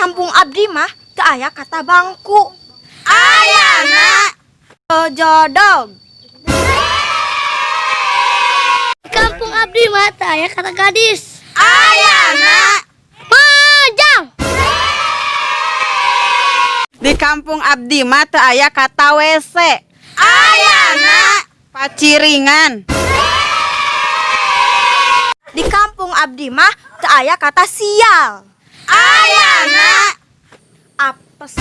Kampung abdi mah teu aya kata bangku. Ayana jodog. Di kampung abdi mah teu aya kata gadis. Ayana Majang. Di kampung abdi mah teu aya kata WC. Ayana Paciringan. Di kampung abdi mah teu aya kata sial. Ayana apes.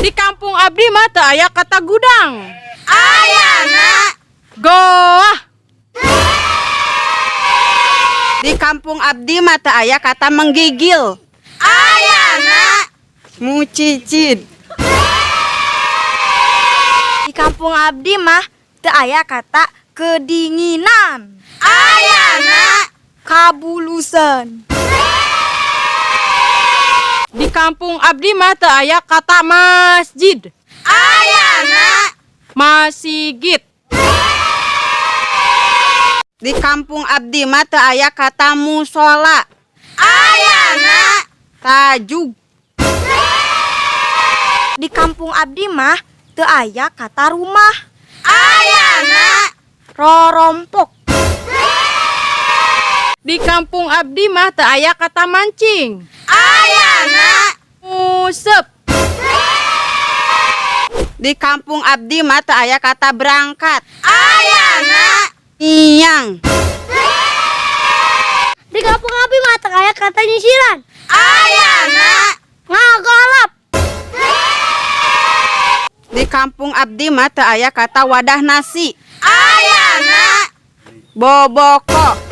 Di kampung abdi mah teu aya kata gudang. Ayana Goah. Di kampung abdi mah teu aya kata menggigil. Ayana Mucicid. Di kampung abdi mah teu aya kata kedinginan. Ayana kabulusan. Di kampung abdi mah teu aya kata masjid. Ayana Masigit. Di kampung abdi mah teu aya kata musola. Ayana Tajug. Di kampung abdi mah teu aya kata rumah. Ayana rorompok. Di kampung abdi mah teu aya kata mancing. Ayana Nguseup. Di kampung abdi mah teu aya kata berangkat. Ayana Miang. Di kampung abdi mah teu aya kata nyisiran. Ayana Ngagolop. Di kampung abdi mah teu aya kata wadah nasi. Ayana Boboko.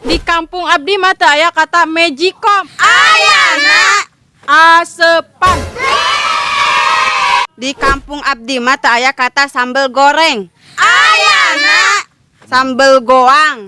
Di kampung abdi mah teu aya kata magicom. Ayana Asepan. Di kampung abdi mah teu aya kata sambal goreng. Ayana Sambal goang.